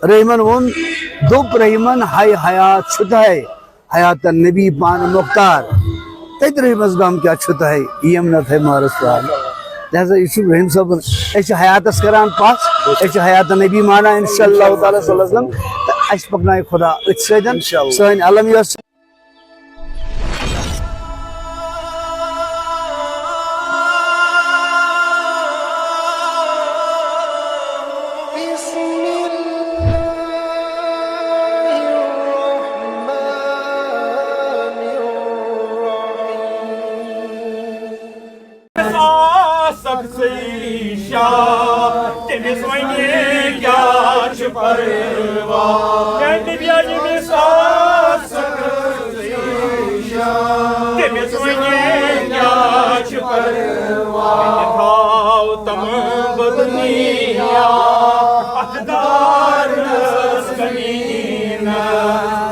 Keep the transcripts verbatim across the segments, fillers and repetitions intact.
رحیمن ووٚن، دوٚپ رحیمن، ہاے حیات چھُتہے، حیات نبی پانہٕ مۄختار۔ تتہِ رحیمس غم کیٛاہ چھُتہے، یِم نہ تھے مارس وار۔ لہذا یہِ چھُ رحیم صٲبُن، أسۍ چھِ حیاتس کران پژھ، أسۍ چھِ حیات نبی مانان انشاءاللہ تعالیٰ صلی اللہ علیہ وسلم، تہٕ اَسہِ پکنایہِ خدا أتھۍ سۭتۍ۔ انشاءاللہ۔ سٲنۍ علم یۄس آسکھ ژٕے شاہ، تٔمِس وۄنۍ کیٛاہ چھُ پرواہ؟ میٛانہِ بیٚنہِ، ییٚمِس آسکھ ژٕے شاہ، تٔمِس وۄنۍ کیٛاہ چھُ پرواہ؟ مےٚ تھاو تِم بدنیہ اَتھ دارنَس کمینہ۔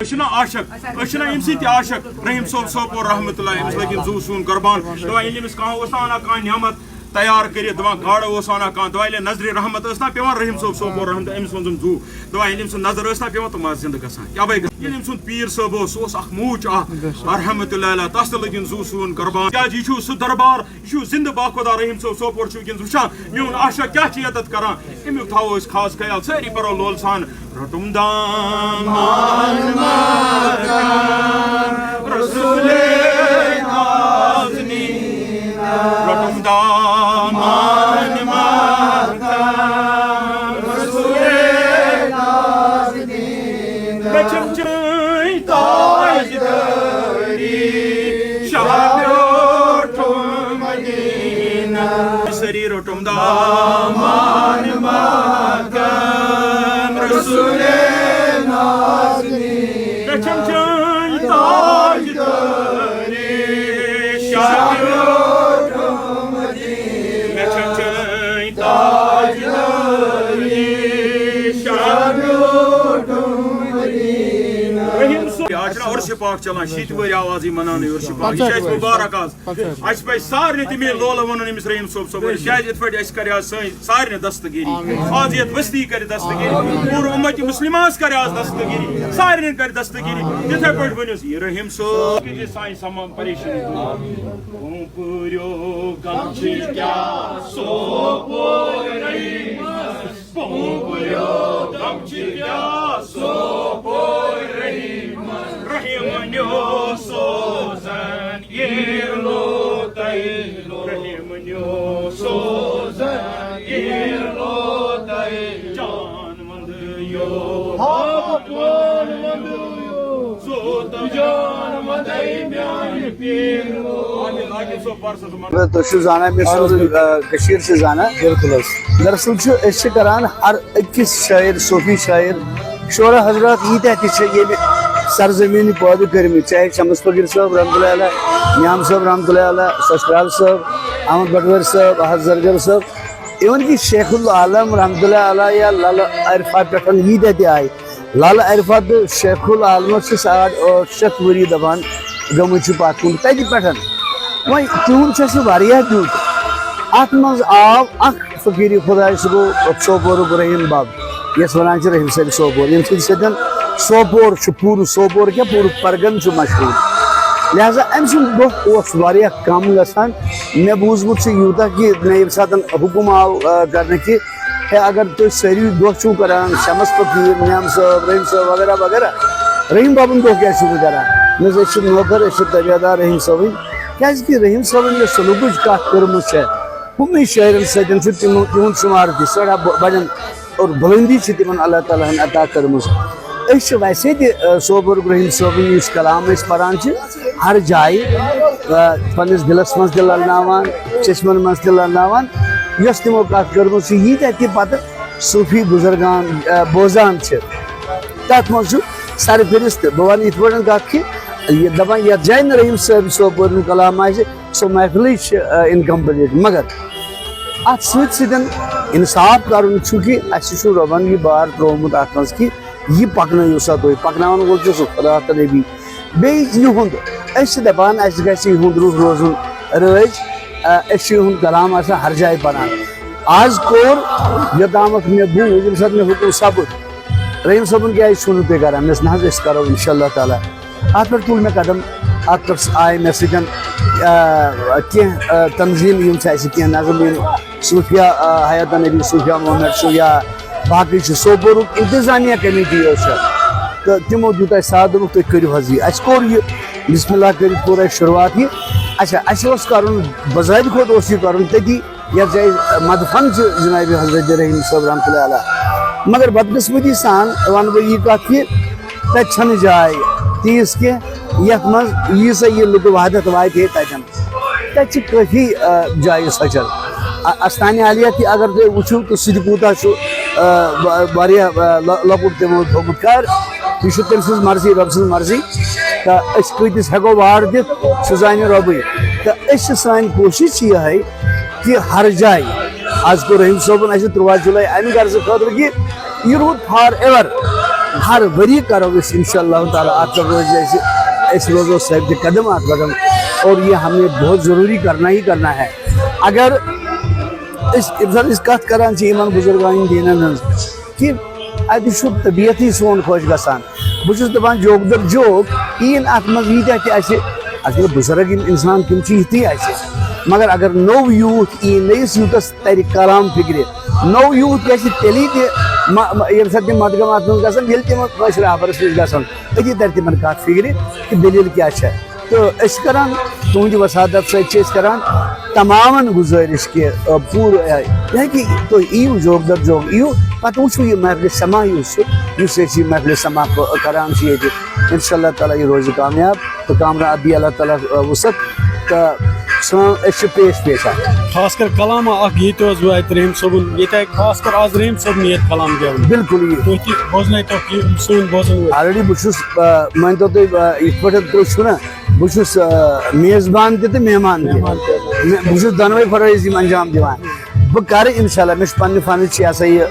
أسۍ چھِنہ عاشق، أسۍ چھِنہ أمۍ سٕنٛدۍ تہِ عاشق۔ رحیم صٲب سوپور رحمتہ اللہ، أمِس لٔگِن زُو سون قربان۔ دَپان ییٚلہِ أمِس کانٛہہ اوس نہ اَنان کانٛہہ نعمت تیار کٔرِتھ، دَپان گاڈٕ اوس اَنان کانٛہہ، دَپان ییٚلہِ نظرِ رحمت ٲس نہ پٮ۪وان رحیم صٲب سوپور رحمتہ، أمِس منٛز زُو، دَپان ییٚلہِ أمۍ سٕنٛز نظر ٲس نہ پٮ۪وان، تِم آسہٕ زِندٕ گژھان۔ کیٛاہ بَے گژھان؟ ییٚلہِ أمۍ سُنٛد پیٖر صٲب اوس، سُہ اوس اَکھ موٗچ اَکھ رحمتہ اللہ علیہ، تَس تہِ لٔگِن زُو سون قربان۔ کیٛازِ یہِ چھُ سُہ دربار، یہِ چھُ زِندٕ باخۄدا رحیم صٲب سوپور چھُ وٕنکیٚنَس وٕچھان، میون عاشق کیٛاہ چھِ ییٚتٮ۪تھ کران۔ اَمیُک تھاوو أسۍ خاص خیال، سٲری پرو لول سان۔ رَٹُم دامان ماتم رسول نازنین۔ رَٹُم دامان ماتم رسول نازنین۔ مےٚ چھَم چٲنۍ تاجدٲری، شاہ بیوٗٹھُم مدینہ۔ سٲری رَٹُم دامان ماتم رسول نازنین۔ مےٚ چھَم چٲنۍ تاجدٲری، شاہ بیوٗٹھُم مدینہ۔ مےٚ چھَم چٲنۍ تاجدٲری، شاہ بیوٗٹھُم مدینہ۔ رحیم صٲب، آز چھُنہ عرسِ پاک چلان، شیٖتہِ وٕہٕرۍ آو آزٕے مناونہٕ عرسِ پاک۔ یہِ چھُ اَسہِ مُبارک آز۔ اَسہِ پَزِ سارنٕے تَمے لولہٕ وَنُن أمِس رحیم صٲب صٲبَس، کیٛازِ یِتھ پٲٹھۍ اَسہِ کَرِ آز سٲنۍ سارنٕے دستگیٖری۔ آز یَتھ وستی کَرِ دستگیٖری، پوٗرٕ اُمت مُسلِمَس کَرِ آز دستگیٖری، سارنٕے کَرِ دستگیٖری۔ تِتھَے پٲٹھۍ ؤنِو یہِ رحیم صٲب، یہِ سانہِ تمام پریشٲنی دوٗر۔ پوٗرٕ غم چھِ کیٛاہ سوپور رحیمَس، پوٗرٕ غم چھِ کیٛاہ سوپور رحیمَس۔ رحیم نیو سوزن ییلو تیلو۔ رحیم نیو سوزن ییلو تیلو۔ جان وند یو۔ ہاں، جان وند یو۔ سوت جان وند میانہِ پیرو۔ تُہۍ چھِو زانان، مےٚ چھُ، آ، کٔشیٖر چھِ زانان۔ بِلکُل حظ۔ دراصل چھُ، أسۍ چھِ کران ہر أکِس شٲعر، صوفی شٲعر، شعرا حضرات ییٖتیٛاہ تہِ چھِ ییٚمہِ سرزمینہِ پٲدٕ کٔرمٕتۍ، چاہے شمس فقیٖر صٲب رحمتہ اللہ علیہ، نیام صٲب رحمتہ اللہ علیہ، سۄچھ کرٛال صٲب، احمد بٹوٲرۍ صٲب، احد زرگر صٲب، even کہِ شیخ العالم رحمتہ اللہ علیہ یا لالہ عرفات پٮ۪ٹھ ییٖتیٛاہ تہِ آیہِ، لالہ عرفات تہٕ شیخ العالمس چھِ ساڑ ٲٹھ شیٚتھ ؤری دپان گٔمٕتۍ چھِ پتھ کُن۔ تتہِ پٮ۪ٹھ وۄنۍ تِہُنٛد چھُ اَسہِ واریاہ دیُت۔ اتھ منٛز آو اکھ فقیٖرِ خداے، سُہ گوٚو سوپورُک رحیم بب، یَس وَنان چھِ رحیم صٲب سوپور، ییٚمہِ سٕنٛدِ سۭتۍ سوپور چھُ، پوٗرٕ سوپور کیٛاہ، پوٗرٕ پرگن چھُ مشہوٗر۔ لہذا أمۍ سُنٛد دۄہ اوس واریاہ کم گژھان۔ مےٚ بوٗزمُت چھُ یوٗتاہ کہِ مےٚ ییٚمہِ ساتہٕ حُکُم آو، آ، کرنہٕ کہِ ہے، اگر تُہۍ سٲری دۄہ چھِو کران، شمس فقیٖر، نیام صٲب، رحیم صٲب وغیرہ وغیرہ، رحیم بابُن دۄہ کیٛازِ چھِو تُہۍ کران؟ مےٚ دوٚپُس، أسۍ چھِ نوکر، أسۍ چھِ تابعدار رحیم صٲبٕنۍ۔ کیٛازِ کہِ رحیم صٲبٕنۍ یۄس سلوٗکٕچ کتھ کٔرمٕژ چھےٚ، کُنُے شٲعرن سۭتۍ چھُ تِمو، تِہُنٛد شُمار تہِ سٮ۪ٹھاہ ب-، بَڑٮ۪ن اور بُلندی چھِ تِمن اللہ تعالیٰ ہن عطا کٔرمٕژ۔ أسۍ چھِ ویسے تہِ، آ، سوپورُک رحیم صٲبُن یُس کلام أسۍ پران چھِ، ہر جایہِ، آ، پننِس دِلس منٛز تہِ للناوان، چشمن منٛز تہِ للناوان۔ یۄس تِمو کتھ کٔرمٕژ چھِ، ییٖتیٛاہ تہِ پتہٕ صوفی بُزرگان، آ، بوزان چھِ، تتھ منٛز چھُ سرفہرست۔ بہٕ ونہٕ یِتھ پٲٹھۍ کتھ کہِ یہِ دپان، یتھ جایہِ نہٕ رحیم صٲب سوپورُن کلام آسہِ، سۄ محفلٕے چھِ، آ، incomplete۔ مگر اتھ سۭتۍ سۭتۍ انصاف کرُن چھُ کہِ اسہِ چھُ رۄبن یہِ بار ترٛوومُت اتھ منٛز کہِ یہِ پکنٲیِو سا تُہۍ، پکناون وول چھُ سُہ خدا تہٕ نبی۔ بیٚیہِ یِہُنٛد، أسۍ چھِ دپان اسہِ گژھِ یِہُنٛد روح روزُن رٲضۍ، آ، أسۍ چھِ یِہُنٛد کلام آسان ہر جایہِ پران۔ آز کوٚر، یوٚتامَتھ مےٚ بوٗز، ییٚمہِ ساتہٕ مےٚ حُکُم سَپُد، رحیٖم صٲبُن کیٛازِ چھُو نہٕ تُہۍ کران؟ مےٚ دوٚپُس، نہ حظ، أسۍ کرو اِنشاء اللہ تعالیٰ۔ اَتھ پٮ۪ٹھ تُل مےٚ قدم، اَتھ پٮ۪ٹھ آیہِ مےٚ سۭتۍ، آ، کینٛہہ، آ، تنظیٖم، یِم چھِ اَسہِ کینٛہہ نظم، یِم صوٗفیا، آ، حیات النبی صوٗفیا محمد چھُ یا باقٕے چھِ، سوپورُک انتظامیہ کمیٹی یۄس چھےٚ، تہٕ تِمو دیُت اَسہِ ساتھ، دوٚپُکھ، تُہۍ کٔرِو حظ یہِ۔ اَسہِ کوٚر یہِ، بسم اللہ کٔرِتھ کوٚر اَسہِ شروٗعات یہِ۔ اچھا، اَسہِ اوس کَرُن، بظاہر خود اوس یہِ کَرُن تٔتی، یَتھ جایہِ مدفن چھُ جناب حضرت رحیم صٲب رحمتہ اللہ علیہ۔ مگر بدقسمتی سان وَنہٕ بہٕ یہِ کَتھ کہِ تَتہِ چھَنہٕ جاے تیٖژ کینٛہہ، یَتھ منٛز ییٖژاہ یہِ لُکہٕ وحدت واتہِ ہے تَتٮ۪ن۔ تَتہِ چھِ کٲفی، آ، جایہِ سۄچَل۔ آ، استانِ عالیہ تہِ اگر تُہۍ وٕچھِو تہٕ سُہ تہِ کوٗتاہ چھُ، آ، وا-، واریاہ، آ، لۄ-، لۄکُٹ تِمو تھوٚومُت کر۔ یہِ چھُ تٔمۍ سٕنٛز مرضی، رۄب سٕنٛز مرضی۔ تہٕ أسۍ کۭتِس ہٮ۪کو واٹ دِتھ، سُہ زانہِ رۄبٕے۔ تہٕ أسۍ چھِ، سٲنۍ کوٗشِش چھِ یِہوٚے کہِ ہر جایہِ، آز کوٚر رحیٖم صٲبُن اَسہِ تُرٛواہ جُلَے اَمہِ غرضہٕ خٲطرٕ کہِ یہِ روٗد فار ایور۔ ہر ؤری کرو أسۍ انشاءاللہ تعالیٰ، اتھ پٮ۪ٹھ روزِ اَسہِ، أسۍ روزو ثٲبتِ قدم اتھ پٮ۪ٹھ، اور یہ ہمیں بہت ضروری کرنا ہی کرنا ہے۔ اگر أسۍ، ییٚمہِ ساتہٕ أسۍ کتھ کران چھِ یِمن بُزرگانہِ دیٖنن ہٕنٛز، کہِ اتہِ چھُ طبیعتٕے سون خۄش گژھان۔ بہٕ چھُس دپان، جوک در جوک یِیِن اتھ منٛز ییٖتیٛاہ تہِ اَسہِ، اصل بُزرگ یِم انسان، تِم چھِ یِتھی اَسہِ، مگر اگر نوٚو یوٗتھ یِیہِ، نٔیِس یوٗتھس ترِ کلام فکرِ۔ نوٚو یوٗتھ گژھِ تیٚلی تہِ، مہ-، مہ-، ییٚمہِ ساتہٕ تِم مدغم اتھ منٛز گژھن، ییٚلہِ تِمن کٲشرِ آفرس نِش گژھن، أتی ترِ تِمن کتھ فکرِ کہِ دٔلیٖل کیٛاہ چھےٚ۔ تہٕ أسۍ چھِ کران تُہنٛدِ وساطت سۭتۍ چھِ أسۍ کران تمامن گُزٲرِش کہِ، آ، پوٗرٕ، آ، یہِ کہِ تُہۍ یِیِو جوک در جوک یِیِو، پتہٕ وٕچھِو یہِ محفلِ سما یُس چھُ، یُس أسۍ یہِ محفلِ سما ک-، کران چھِ ییٚتہِ۔ انشاءاللہ تعالیٰ یہِ روزِ کامیاب۔ تہٕ کامران عبدی اللہ تعالیٰ، آ، وُسعت۔ تہٕ سٲ-، أسۍ چھِ پیش پیش اَتھ۔ خاص کر کلامہ اکھ ییٚتہِ اوس بہٕ اَتہِ رحیم صٲبُن، ییٚتہِ آیہِ خاص کر آز رحیم صٲبُن ییٚتہِ کلام گٮ۪وُن۔ بِلکُل یہِ۔ تُہۍ تہِ بوزنٲیتو یہِ سٲنۍ بوزن وٲلۍ۔ Already بہٕ چھُس، آ، مٲنۍ تو تُہۍ، آ، یِتھ پٲٹھۍ تُہۍ چھِو نا، بہٕ چھُس، آ، میزبان تہِ تہٕ مہمان تہِ۔ مہمان تہِ۔ مےٚ، بہٕ چھُس دۄنوَے فرٲیض یِم انجام دِوان۔ بہٕ کرٕ انشاءاللہ، مےٚ چھُ پننہِ فنٕچ یہِ ہسا یہِ،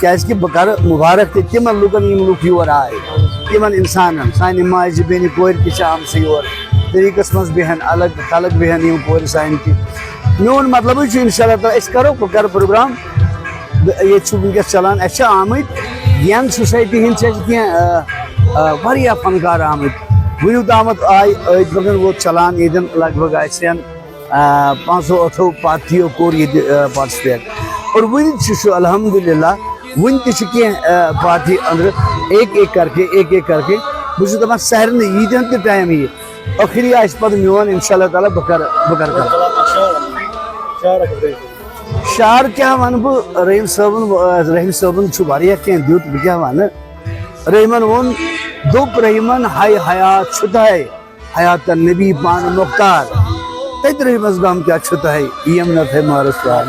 کیازِ کہِ بہٕ کرٕ مُبارک تہِ تِمن لُکن یِم لُکھ یور آے، تِمن انسانن، سانہِ ماجہِ بیٚنہِ کورِ تہِ چھِ آمژٕ یور، طریٖقس منٛز بیٚہن، الگ خلق بیٚہن یِم کورِ سانہِ تہِ۔ میون مطلبٕے چھُ انشاءاللہ تعالیٰ أسۍ کرو، بہٕ کرٕ پروگرام۔ بہٕ، ییٚتہِ چھُ وٕنکیٚس چلان، اَسہِ چھِ آمٕتۍ ین سوسایٹی ہٕنٛدۍ چھِ اَسہِ کینٛہہ، آ، آ، واریاہ فنکار آمٕتۍ۔ وٕنیُک تامَتھ آے أتھۍ برونٛہہ ووت چلان ییٚتٮ۪ن لگ بگ آسن، آ، پانٛژو ٲٹھو پارٹیو کوٚر ییٚتہِ، آ، participate۔ اور وٕنہِ چھُ سُہ الحمدللہ، وٕنہِ تہِ چھِ کینٛہہ، آ، پارٹی أنٛدرٕ ایک ایک کر کے، ایک ایک کر کے۔ بہٕ چھُس دَپان سارنٕے ییٖتٮ۪ن تہِ ٹایم یِیہِ، ٲخری آسہِ پَتہٕ میون انشاءاللہ تعالیٰ بہٕ کَرٕ، بہٕ کَرٕ کَرٕ۔ شعر کیٛاہ وَنہٕ بہٕ؟ رحیٖم صٲبُن، رحیٖم صٲبُن چھُ واریاہ کینٛہہ دیُت، بہٕ کیٛاہ وَنہٕ؟ رحیٖمَن ووٚن، دوٚپ رحیٖمَن، ہاے حیات چھُ تۄہہِ، حیات النبی پانہٕ مۄختار۔ تٔتۍ رحیٖمَس غم کیٛاہ چھُ تۄہہِ، یِم نہ تھٲے مارَس پار۔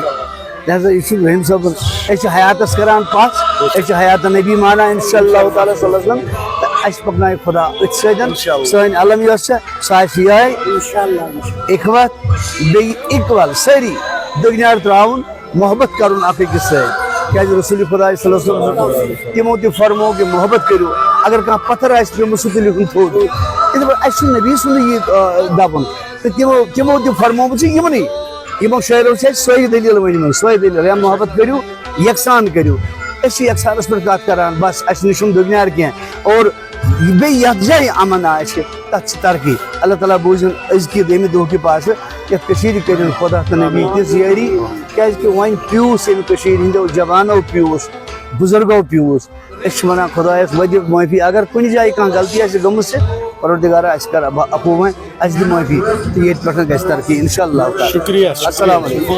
لہذا یہِ چھُ رحیٖم صٲبُن، أسۍ چھِ حیاتَس کَران پَژھ، أسۍ چھِ حیات النبی مانان، انشاءاللہ تعالیٰ صلی اللہ علیہ وسلم۔ تہٕ اَسہِ پَکنایہِ خۄدا أتھۍ سۭتۍ۔ انشاءاللہ۔ سٲنۍ علم یۄس چھےٚ، سۄ آسہِ یِہوٚے۔ انشاءاللہ۔ اِخوت، بیٚیہِ اِقبال، سٲری دُنیا ترٛاوُن، محبت کرُن اکھ أکِس سۭتۍ۔ کیازِ رسول خدا صلی اللہ علیہ وسلم، تِمو تہِ فرموو کہِ محبت کٔرِو۔ اگر کانٛہہ پتھر آسہِ پیوٚمُت، سُہ تُلِو کُن تھوٚد۔ یِتھ پٲٹھۍ اَسہِ چھُ نبی سُنٛدُے یہِ، آ، دَپُن۔ تہٕ تِمو، تِمو تہِ فرمومُت چھُ یِمنٕے۔ یِمو شٲعرو چھِ اَسہِ سۄے دٔلیٖل ؤنمٕژ، سۄے دٔلیٖل، یا محبت کٔرِو، یکسان کٔرِو۔ أسۍ چھِ یکسانَس پٮ۪ٹھ کَتھ کران، بس، اَسہِ نِش چھُنہٕ دُنیا کینٛہہ۔ اور بیٚیہِ یَتھ جایہِ اَمَن آسہِ، تَتھ چھِ ترقی۔ اللہ تعالیٰ بوٗزِن أزکہِ ییٚمہِ دۄہ کہِ پاسہٕ یَتھ کٔشیٖرِ کٔرِن خۄدا تہٕ نبی تہِ زیٲری، کیٛازِکہِ وۄنۍ پیوٗس ییٚمہِ کٔشیٖرِ ہِنٛدیو جوانو پیوٗس، بُزرگو پیوٗس۔ أسۍ چھِ وَنان خۄدایَس وۄنۍ دِ معٲفی، اگر کُنہِ جایہِ کانٛہہ غلطی آسہِ گٔمٕژ چھِ، پروردگارا اَسہِ کَر عفو وۄنۍ، اَسہِ دِ معٲفی تہٕ ییٚتہِ پٮ۪ٹھ گژھِ ترقی انشاءاللہ تعالیٰ۔ شُکریہ، شُکریہ۔ السلام علیکم۔